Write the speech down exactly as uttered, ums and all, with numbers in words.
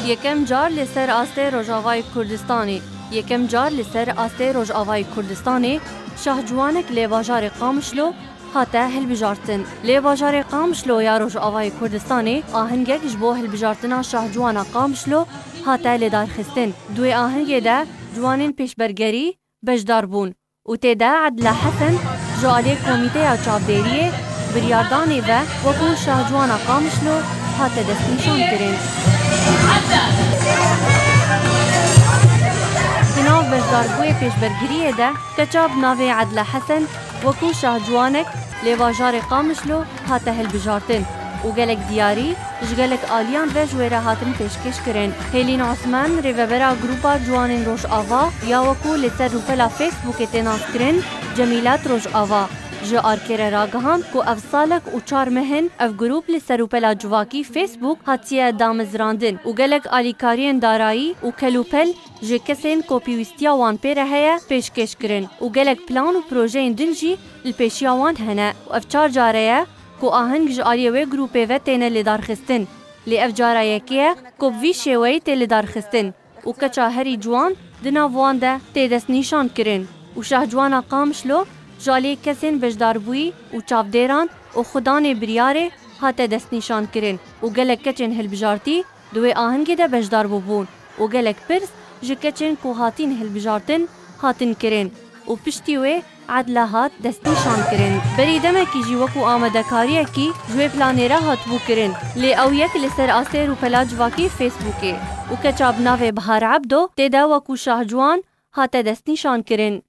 Yekem car li ser astê Rojavayê Kurdistanê, yekem car li ser astê Rojavayê Kurdistanê şahciwanek lê bajarê Qamişlo hate hilbijartin. Lê bajarê Qamişlo ya Rojavayê Kurdistanê ahingek ji bo hilbijartina şahciwana Qamişlo hate lêdarxistin. Di wê ahingê de ciwanên pêşbergerî beşdar bûn û tê de Edla Hesen ji aliyê Komîteya Çavdêriyê biryardanê ve wekû şahciwana Qamişlo hate destnîşankirin. Di nav beşdarbûyê pêşbergiriyê de keça bi navê Edla Hesen wekû şahciwanek lê bajarê Qamişlo hate hilbijartin û gelek diyarî ji gelek aliyan ve ji wê re hatin pêşkêş kirin. Hêlîn Osman, rêvebera Grupa Ciwanên Rojava ya wekû li ser rûpela Facebookê tê naskirin, Cemîlat Rojava, ji Arkê re ragihand ku ev salek û çar meh in ev grup li ser rûpela civakî Facebook hatiye damezrandin û gelek alîkariyên darayî û kelûpel ji kesên ku pêwîstiya wan pê re heye pêşkêş kirin û gelek plan û projeyên din jî li pêşiya wan hene û ev çar care ye ku aheng ji aliyê wê grûpê ve têne lêdarxistin. Lê ev cara yekê ye ku bi vî şêweyî tê lêdarxistin û keça herî ciwan di nav wan de tê destnîşankirin û şahciwana Qamişlo ji aliyê kesên beşdarbûyî û çavdêran û xwedanê biryarê hate destnîşankirin û gelek keçên hilbijartî di wê ahengê de beşdar bûbûn û gelek pirs ji keçên ku hatîn hilbijartin hatin kirin û piştî wê edla hat destnîşankirin. Berî demekî jî wekû amadekariyekî ji wê planê re hatibû kirin, lê ew yek li ser astê rûpela civakî Facebookê û keça bi navê Bihar Ebdo tê de wekû şahciwan hate destnîşankirin.